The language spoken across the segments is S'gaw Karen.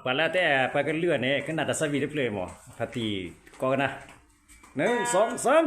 ပှၤလၢအတဲပှၤကလုာ်အန့ၣ် ကနၣ်တၢ်သးဝံၣ်တဖျၢၣ်မး, ဖါတံၢ်ကိးကနၣ်, နုၢ်စီၤစီၤ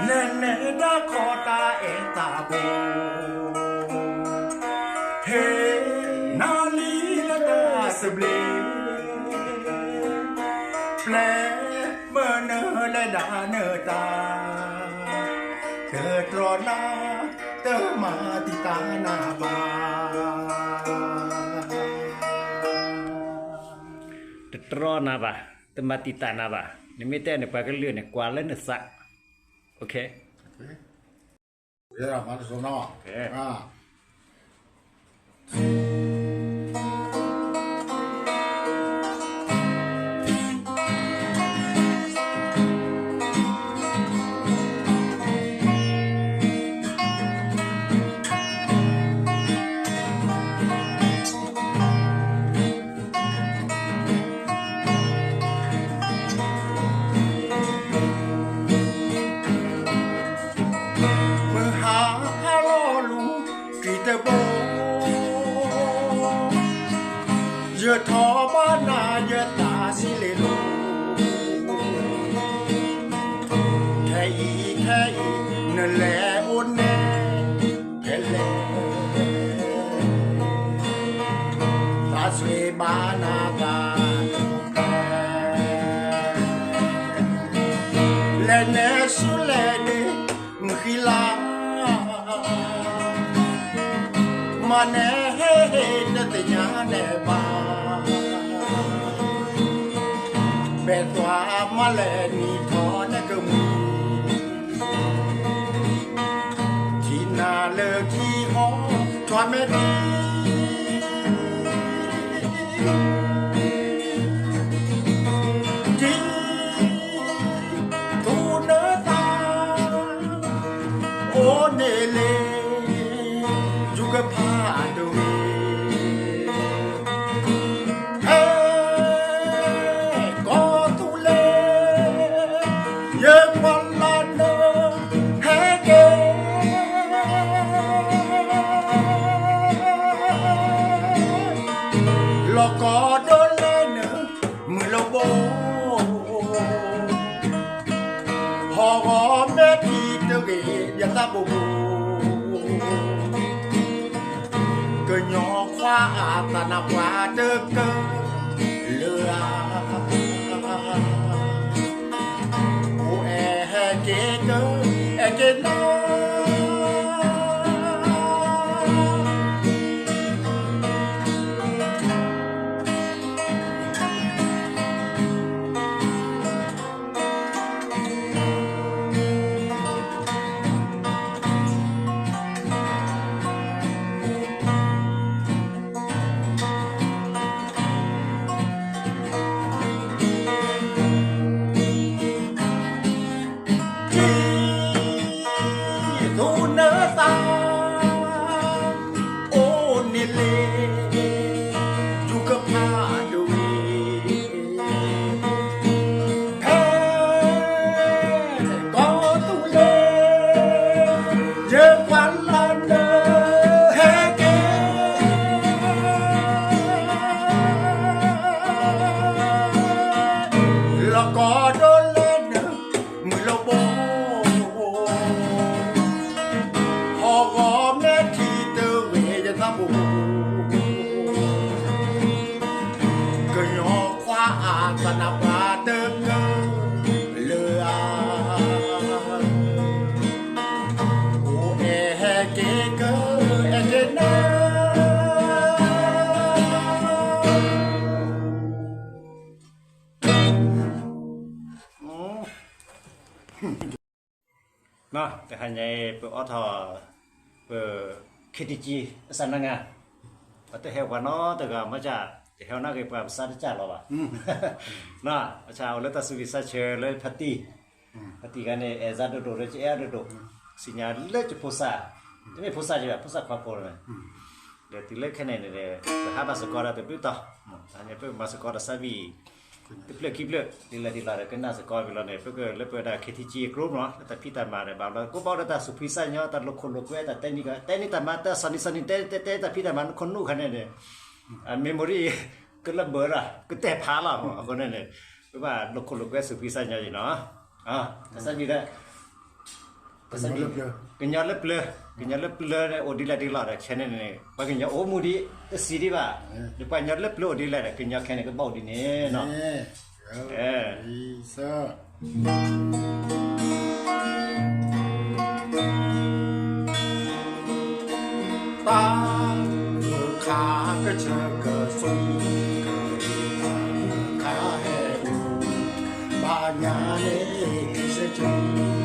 နနဲဒၣ်ခီတၢ်အဲၣ်တၢ်ဘီ, ဟ့ၣ်နၤလံလၢတၢ်သဘျ့, ပျဲမနုၤလဲၤဒၣ်နတၢ်, တတြီနၤ, တမၤတံာ်တာ်နၤဘၣ်. တတြီနၤဘၣ်, တမၤတံာ်တာ်နၤဘၣ်. နမ့ၢ်တဲန့ၣ် ပှၤကလုာ်န့ၣ် ကွၢ်လၢနသး. မုၢ်ဟါလီၤလူၤကံၢ်တဘိ, ယထီၣ်ဘၣ်နၤယသးဆံးလ့လိၤ, ခဲအံၤခဲအံၤ နလဲၤအိၣ်န့ၣ်ဖဲလဲၣ်, သးဆှ့ဘၣ်နၤသး, လဲၤနဲဆူလဲၣ်န့ၣ် မုၢ်ဃံလၤ, မၤနဲဟ့ၣ်ဟ့ၣ်တသ့ၣ်ညါနဲဘၣ်, ဘဲသွါမၤလဲၣ်နံၤထီၣ်နကမုာ်, ထံၣ်နၤလၢထံဟီ ထွါမဲာ်ထံ ထံ သူၣ်နၢသး အိၣ်န့ၣ်လ့ ယူကဖးတဝ့ၢ် ဟဲ ကီၢ်သူလ့ ယကွၢ်လၢန ဟဲက့ၤ လီၤကီဒိလၢန မုၢ်လီၤဘိ ဟီၣ်ဂီၤမဲာ်ထံတဂ့ၤ ယသးဘိဘိ ကညီခွါအသးနးပှၤတကလုာ်ဧါ အိၣ်အဲၣ်ဟဲက့ၤက အဲၣ်က့ၤနၤ ထံ သူၣ်နၢသး အိၣ်န့ၣ်လ့ ယူကဖးဒိၣ် ဖဲ ကီၢ်သူလ့ ယကွၢ်လၢန ဟဲက့ၤ လီၤကီဒိလၢန မုၢ်လီၤဘိ ဟီၣ်ဂီၤမဲာ်ထံတဂ့ၤ ယသးဘိ ကညီခွါအသးနးပှၤတကလုာ်ဧါ အိၣ်အဲၣ်ဟဲက့ၤက အဲၣ်က့ၤနၤ တဟါညါအံၤ ပအိးထီၣ် ပ ခ့တကံ အစၢနါငါ ပတဟဲပှၤနီတဂၤ မ့ၢ်က တဟဲအီၤနာ်က့ၤပှၤပစးတကၢ်လီၤဘၣ် မ့ၢ်က အိၣ်လၢတၢ်စူးဘံၣ်စးဆၢလၢဖါတံၢ် ဖါတံၢ်ဂၤန့ၣ် အဲၣ်စၢဒိၣ်ဒိၣ်လၢကအဲၣ်ဒိၣ်ဒိၣ် စံၣ်ညါလၢကဖိစၢ် တမ့ၢ်ဖိသၣ်ဒံးဘၣ် ဖိသၣ်ခွါဖိလီၤ. ဒီးတုၤလၢခဲန့ၣ်န့ၣ်ဒီး ပဟးဘၣ်စ့ၢ်ကီးဒီးတဘျုးတီၤ, န့ၣ်ပမၤစ့ၢ်ကီးဒီးစၢ်ဘံၣ် တဖျၢၣ်ခံဖျၢၣ် တုၤလၢဒ်လီၤဒီး ကနၣ်စ့ၢ်ကီးဝံၤလီၤန့ၣ် ပကလၢပှဲၤဒၣ် ခ့ထံကံအကျိမး လၢတၢ်ဖံးတၢ်မၤဒီး ဘၣ်ဘျီ ကိးဘၣ်ဒီးတၢ်သူၣ်ဖှံသးညီ တၢ်လိာ်ခိၣ်လိာ်ကွဲ တၢ်တဲနံၤကီး တဲနံၤတၢ်မၤ တၢ်စီၤနံၤစီၤနံၤ တဲတဲတဲတၢ်ဖံးတၢ်မၤ နခိၣ်နူာ်ခါန့ၣ်န့ၣ် အ memory ကလၢဘၢရၣ် ကတဲာ်ဖးလီၤမး အဃိန့ၣ်န့ၣ် ပဘၣ်လိာ်ခိၣ်လိာ်ကွဲသူၣ်ဖှံသးညီယံၤနီၤ, ကစၢ်ဘံၣ်ဒီး ကစၢ်ဘံၣ် ကညီလၢပျၢၤ ကညီလၢပျၢၤန့ၣ် အိၣ်ဒ်လဲၣ်ဒ်လဲၣ်ဒီး ခဲန့ၣ်န့ၣ် ပှၤကညီအိၣ်မူဒံး တဆံးဒံးဘၣ်, ဒီးပှၤကညီလၢပျၢၤအိၣ်ဒ်လဲၣ်ဒီး ကညီခဲန့ၣ် ကဘၣ်အိၣ်ဒ်န့ၣ်နီၤ, တၢ် ခါကစၢၢ်ကစီၣ် ခါဟဲအိၣ် ဘၣ်ညါန့ၣ် ကစၢၢ်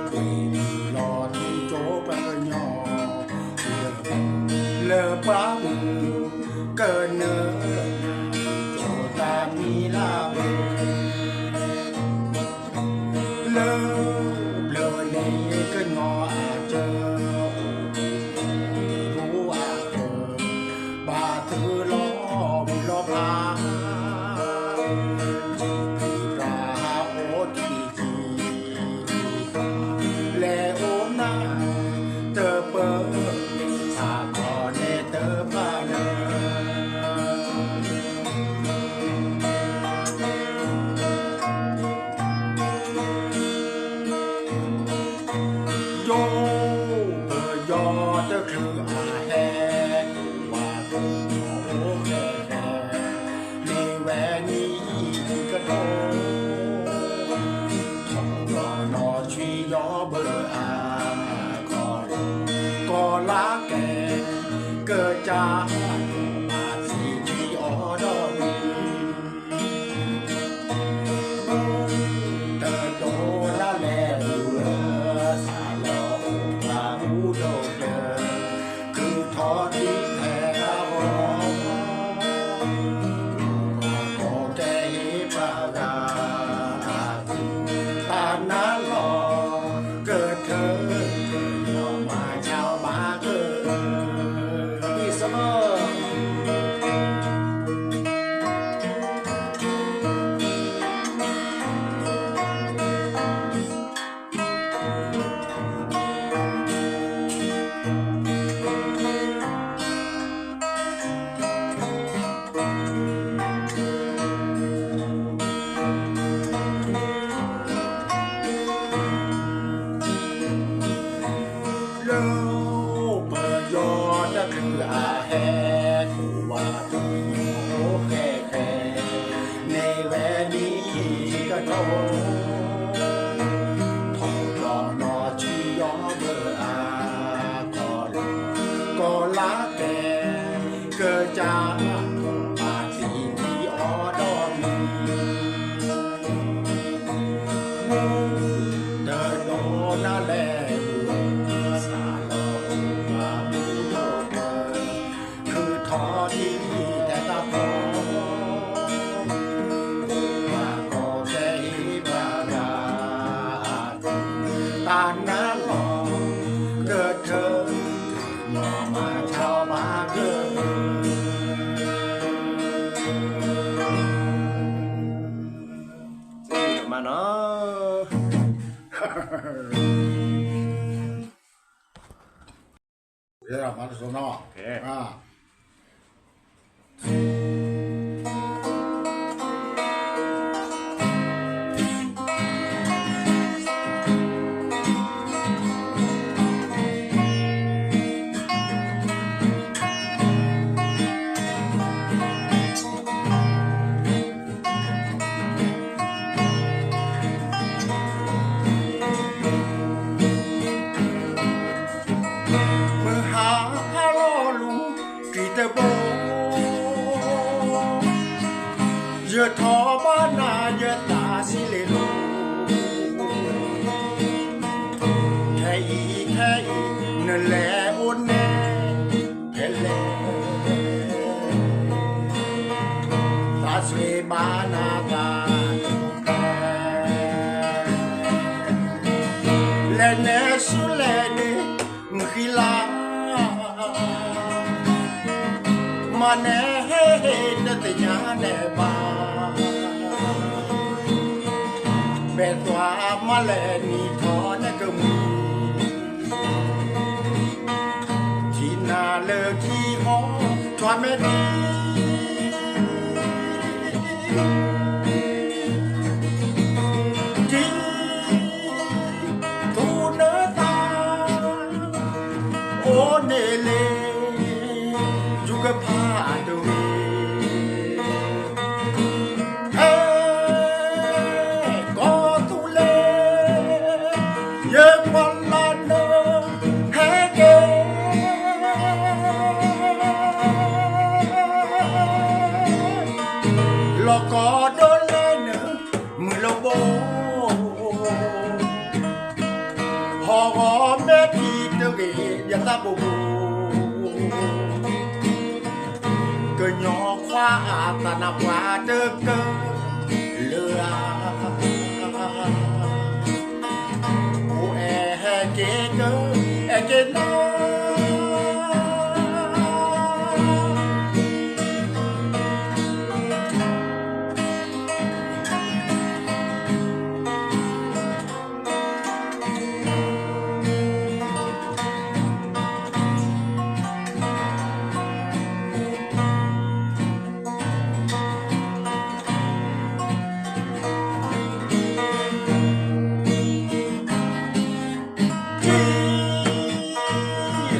က ကွံာ်လီၤထံကၠိပှၤကညီ လၢပှၤမုၢ်ကနၢ ကၠီတၢ်မံၤလၢ လၢပျၢၤန့ၣ်ကညီအကၢ အိၣ်ဘိအကၢ ဘၣ်သုလီၤဝံၤလီၤဖး တံၤသကိးဟးအိၣ်ထံကံ လဲၤအိၣ်နၢ်တပၢၢ် ဆၣ်ခီန့ၣ်တဖၣ်လၢ ယိၤပယီၤတချုးအဟဲ ဝၤအိၣ်ဃဲဃဲ မ့ၢ်ဝဲနံၤအံၤကထိ ထီၣ်လီၤနီၢ်ဆံယီၤဘၢအါ ခီလီၤ ကီၢ်လါကဲ ကစၢ် မၤသံထံအီၤဒီးမံၤ တဒိးလၢလဲၤဒုး စးလီၤအိၣ်ပှၤဟူဒိၣ်ကၢ ထုးထီၣ်ဒ်ဖဲအဂီၢ် ကီၢ်ကဲဟ့ၣ်ပှၤဂၤ တၢ်နါလီၤကထၢ ကညီမၤဆါဘၣ်က အံၤစ့ၢ်ကီး လၢပယီၤတချုးအဟဲ ခိၣ်ဝါထူညိၣ်အိၣ်ဃဲဃဲ မ့ၢ်ဝဲနံၤအံၤကထိ ထီၣ်လီၤနီၢ်ဆံယီၤဘၢအါ ခီလီၤ ကီၢ်လါကဲ ကစၢ် မၤသံထံအီၤဒီးမံၤ တဒိးနၤလဲၣ် စးလီၤအိၣ်ပှၤဟူဒိၣ်ကၢ ထုးထီၣ်ဒ်အံၤတၢ်တၢ်ဖီ ပှၤကီၢ်ကဲဟ့ၣ်ပှၤဂၤ တၢ်နါလီၤကထၢ ကညီမၤဆါဘၣ်က မးနီၤ မၤတစိၤနီၤ မုၢ်ဟါဟါလီၤလူၤ ကံၢ်တဘိ ယထီၣ်ဘၣ်နၤယသးစံးလ့ၤလိၤ ခဲအံၤခဲအံၤ နလဲၤအိၣ်န့ၣ်ဖဲလဲၣ် သးစံးဘၣ်နၤသး လဲၤနဲဆူလဲၣ်န့ၣ် မၤနဟဲဟ့ၣ်တသ့ၣ်ညါနဘၣ်, ဘဲသွါမၤလဲၣ်နံၣ်ထီၣ်နကမုာ်, ထံနၤလၢခံဟီ ထွါမဲာ်ထံ ထံ သူၣ်နၢသး အိၣ်န့ၣ်လ့ ယူကဖးတဝ့ၢ်, ဟဲ ကီၢ်သူလ့ၤ ယကွၢ်လၢနဟဲက့ၤ လီၢ်ကီၢ်ဒိလၢန မုၢ်လၢဘိ, ဟီၣ်ဂီၤမဲာ်ထံတဂ့ၤ ယသးဘိဘိ, ကညီခွါအသးနးပှၤတကလုာ်ဧါ, အိၣ်အဲၣ်ဟဲက့ၤက အဲၣ်က့ၤလီၤ ထံ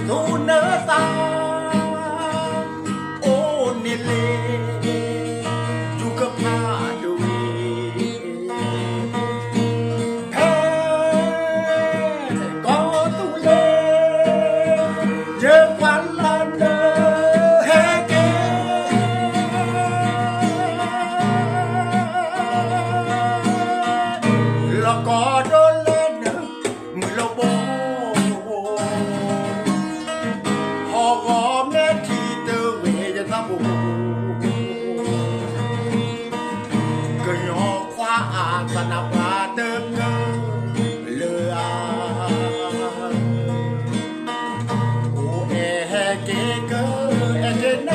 သူၣ်နၢသး အိၣ်န့ၣ်လ့ ယူကဖးတဝ့ၢ် ဖဲ ကီၢ်သူလ့ၤ ယကွၢ်လၢန ဟဲက့ၤ လီၢ်ကီၢ်ဒိလၢန မုၢ်လၢဘိ, ဟီၣ်ဂီၤမဲာ်ထံတဂ့ၤ ယသးဘိဘိ, ကညီခွါအသးနးပှၤတကလုာ်ဧါ, အိၣ်အဲၣ်ဟဲက့ၤက အဲၣ်က့ၤန